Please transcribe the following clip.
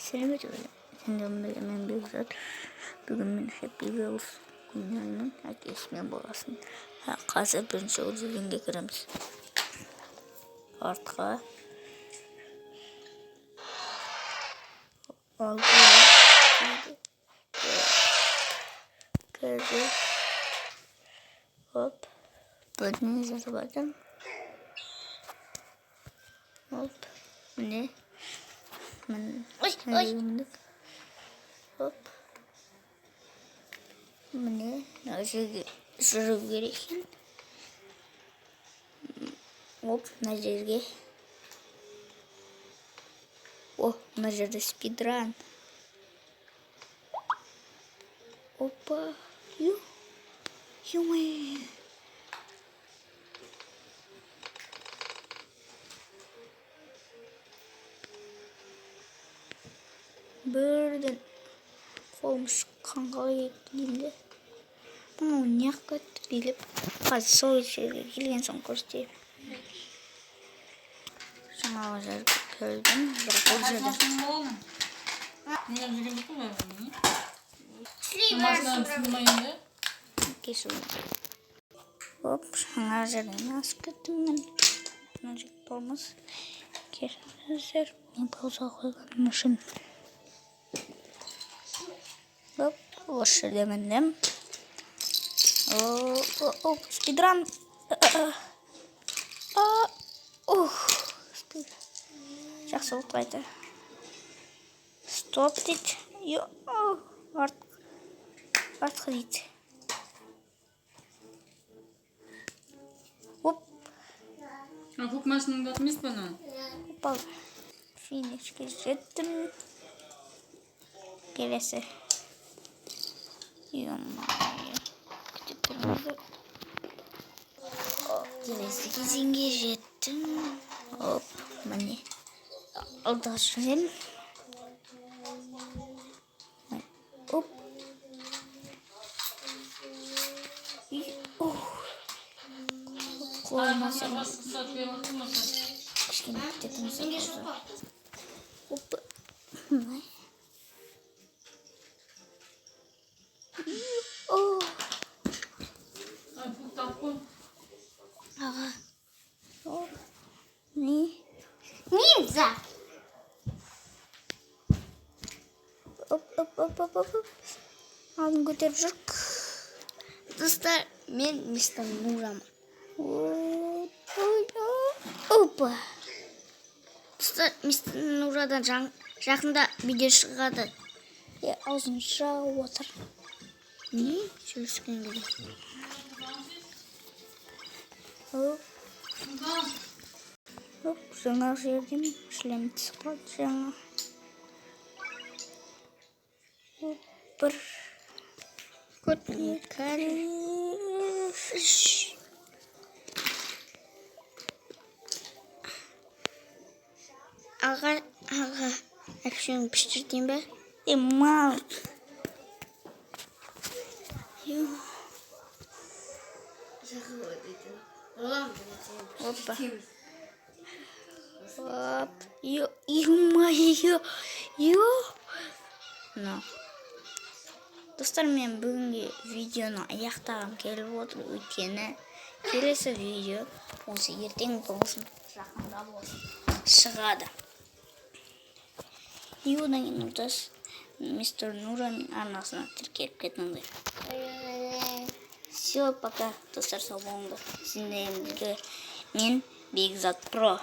Сәлеметсіз бе, сендермен мен Бекзат. Бүгін мен Happy Wheels ойнаймын әкесі мен баласын. Қазір бірінші уровеньге кіреміз. Артқа. Алға. Қазір. Хоп. Бірдеңе жазып жатырмын. Хоп. Міне. Міне. Ой, ой. Міндік. Хоп. Міне. Мына жерге жүру керек екен. Оп, мына жерге. О, мына жерде спидран. Опа. Ё. Ё-моё. Бірден қолым шыққан қалай кетті деймін де. Мынау неғып кетті билеп. Қазір сол жерге келген соң көрсетемін. Жаңағы жерге келдім. Бірақ ол жерде Не жүрген жоқ қой бәрі. Шли. Машинаны сындырмайын да. Кешіріңіз. Оп, жаңа жерден асып кеттім мен. Мына жер тормоз. Кешіріңіздер, мен пауза қойғаным үшін. Оп, осы жерде міндім. О, о, о, спидран. А, ух, спидран. Жақсы болды қайта. Стоп дейді. Ё, артқа дейді. Оп, А көк машинаның аты емес пе анау? Опа. Финишке жеттім. Келесі. Ё-моё. Күтіп тұрыңыздар. Келесі кезеңге жеттім. Оп, міне. Алда жүремін. Оп. И, ух. Қолыма сәл кішкене күте тұрыңыздар. Опа. Міне. О, Көкті алып қой. Аға. Оп. Не? Ниндзя. Оп, оп, оп, оп, оп, оп. Алдын көтеріп жүрік. Достар, мен мистер Нурамын. Ой, ой, опа. Достар, мистер Нурадан жақында видео шығады. Е, аузын жауып отыр. Не? Сөйлескен кезде. Оп, оп, жаңа жерден шлем түсіп қалды жаңа. Оп, бір, Екі, үш. Аға, аға, әпшең піштіртейін бе? Е, мал. Ё. Опа. Оп. Ё, ё-моё. Ё. Ну. Достар, мен бүгінгі видеоны аяқтағым келіп отыр, өйткені келесі видео осы ертең болсын, жақында болсын шығады. И одан кейін ұмытасыз, мистер Нураның арнасына тіркеліп кетіңдер. Все, пока, достар, сау болыңдар. Сендермен бірге мен, Бекзат Про.